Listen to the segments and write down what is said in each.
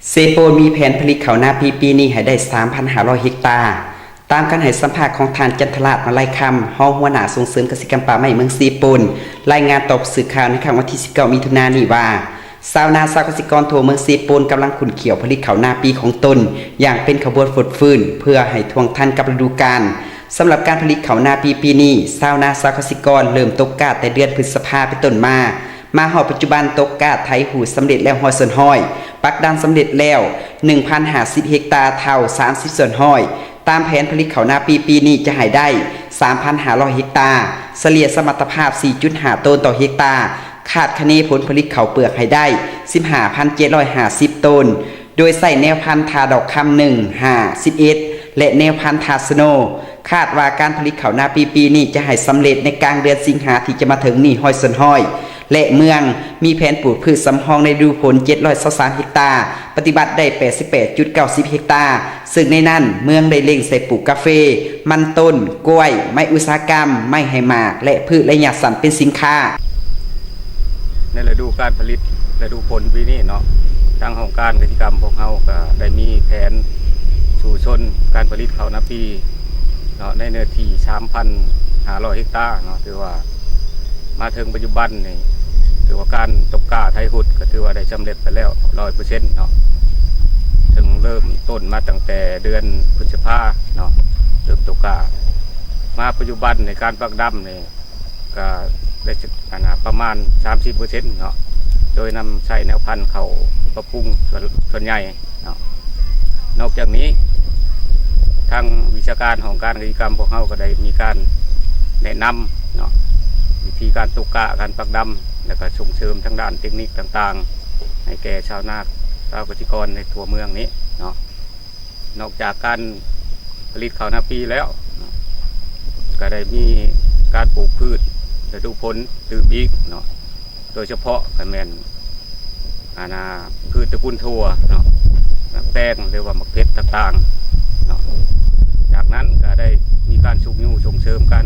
ເຊໂປນມີແຜນຜະລິດເຂົ້ານາປີປີນີ້ໃຫ້ໄດ້ ສາມພັນຫ້າຮ້ອຍ ເຮັກຕາ. ຕາມການໃຫ້ສຳພາດຂອງທ່ານ ຈັນທະລາດ ມາໄລຄຳ, ຮອງຫົວໜ້າສົ່ງເສີມກະສິກຳປ່າໄມ້ເມືອງເຊໂປນ, ລາຍງານຕໍ່ຜູ້ສື່ຂ່າວໃນຄ່ຳວັນທີ ສິບເກົ້າ ມິຖຸນານີ້ວ່າ, ຊາວນາຊາວກະສິກອນທົ່ວເມືອງເຊໂປນກຳລັງຂຸ້ນຂ້ຽວຜະລິດເຂົ້ານາປີຂອງຕົນຢ່າງເປັນຂະບວນຟົດຟື້ນ ເພື່ອໃຫ້ທ່ວງທັນກັບລະດູການ. ສຳລັບການຜະລິດເຂົ້ານາປີປີນີ້, ຊາວນາຊາວກະສິກອນເລີ່ມຕົກກ້າແຕ່ເດືອນພຶດສະພາເປັນຕົ້ນມາ, ມາຮອດປັດຈຸບັນຕົກກ້າໄຖຮູດສຳເລັດແລ້ວ ຮ້ອຍສ່ວນຮ້ອຍ, ປັກດຳສຳເລັດແລ້ວ ໜຶ່ງພັນຫ້າສິບ ເຮັກຕາ, ເທົ່າ ສາມສິບສ່ວນຮ້ອຍ. ຕາມແຜນຜະລິດເຂົ້ານາປີປີນີ້ຈະໃຫ້ໄດ້ ສາມພັນຫ້າຮ້ອຍ ເຮັກຕາ, ສະເລ່ຍສະມັດຕະພາບ ສີ່ຈຸດຫ້າ ໂຕນຕໍ່ເຮັກຕາ, ຄາດຄະເນຜົນຜະລິດເຂົ້າເປືອກໃຫ້ໄດ້ ສິບຫ້າພັນເຈັດຮ້ອຍຫ້າສິບ ໂຕນ. ໂດຍໃຊ້ແນວພັນທ່າດອກຄຳ ໜຶ່ງ ຫ້າ ສິບເອັດ ແລະ ແນວພັນທ່າສະໂນ, ຄາດວ່າການຜະລິດເຂົ້ານາປີປີນີ້ຈະໃຫ້ສຳເລັດໃນກາງເດືອນສິງຫາທີ່ຈະມາເຖິງນີ້ ຮ້ອຍສ່ວນຮ້ອຍ ແລະ ເມືອງມີແຜນປູກພືດສຳຮອງໃນລະດູຝົນ ເຈັດຮ້ອຍຊາວສາມ ເຮັກຕາ, ປະຕິບັດໄດ້ ແປດສິບແປດຈຸດເກົ້າສິບ ເຮັກຕາ, ເຊິ່ງໃນນັ້ນເມືອງໄດ້ເລັງໃສ່ປູກກາເຟ, ມັນຕົ້ນ, ກ້ວຍ, ໄມ້ອຸດສາຫະກຳ, ໄມ້ໃຫ້ໝາກ ແລະ ພືດໄລຍະສັ້ນເປັນສິນຄ້າ. ໃນລະດູການຜະລິດລະດູຝົນປີນີ້ເນາະ, ທາງຫ້ອງການກະສິກຳພວກເຮົາກະໄດ້ມີແຜນສູ້ຊົນການຜະລິດເຂົ້ານາປີເນາະ ໃນເນື້ອທີ່ ສາມພັນຫ້າຮ້ອຍ ເຮັກຕາເນາະ, ຖືວ່າມາເຖິງປັດຈຸບັນນີ້ ຖືວ່າການຕົກກ້າໄຖຮຸດກະຖືວ່າໄດ້ສຳເລັດໄປແລ້ວ ຮ້ອຍເປີເຊັນເນາະ, ເຊິ່ງເລີ່ມຕົ້ນມາຕັ້ງແຕ່ເດືອນພຶດສະພາເນາະ, ເລີ່ມຕົກກ້າ ມາປັດຈຸບັນໃນການປັກດຳນີ້ ກະໄດ້ ອັນນາ ປະມານ ສາມສິບເປີເຊັນເນາະ, ໂດຍນຳໃຊ້ແນວພັນເຂົ້າປັບປຸງສ່ວນ ສ່ວນໃຫຍ່ເນາະ. ນອກຈາກນີ້ ທາງວິຊາການຫ້ອງການກະສິກຳພວກເຮົາກະໄດ້ມີການແນະນຳເນາະ ວິທີການຕົກກ້າ ການປັກດຳ ແລະ ກະສົ່ງເສີມທາງດ້ານເຕັກນິກຕ່າງໆ ໃຫ້ແກ່ຊາວນາ ຊາວກະສິກອນໃນທົ່ວເມືອງນີ້ເນາະ. ນອກຈາກການຜະລິດເຂົ້ານາປີແລ້ວເນາະ ກະໄດ້ມີການປູກພືດລະດູຝົນຕື່ມອີກເນາະ, ໂດຍສະເພາະກະແມ່ນ ອັນນາ ພືດຕະກຸນຖົ່ວເນາະ, ໝາກແຕງ ຫຼືວ່າໝາກເຜັດຕ່າງໆເນາະ. ຈາກນັ້ນກະໄດ້ມີການຊຸກຍູ້ສົ່ງເສີມການ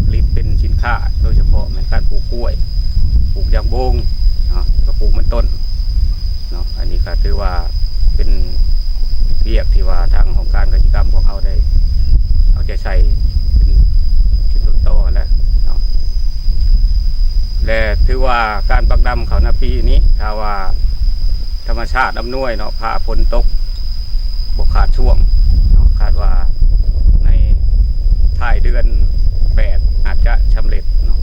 ຜະລິດເປັນສິນຄ້າ, ໂດຍສະເພາະແມ່ນການປູກກ້ວຍ, ປູກຢາງບົງເນາະ, ແລ້ວກະປູກມັນຕົ້ນເນາະ. ອັນນີ້ກະຖືວ່າເປັນ ວຽກທີ່ວ່າທາງຫ້ອງການກະສິກຳພວກເຮົາໄດ້ເອົາໃຈໃສ່ເປັນ ເປັນຕົ້ນຕໍຫັ້ນແຫຼະເນາະ ແລະ ຖືວ່າການປັກດຳເຂົ້ານາປີນີ້ ຖ້າວ່າທຳມະຊາດອຳນວຍເນາະ ຟ້າຝົນຕົກບໍ່ຂາດຊ່ວງເນາະ, ຄາດວ່າໃນທ້າຍເດືອນແປດອາດຈະສຳເລັດເນາະ.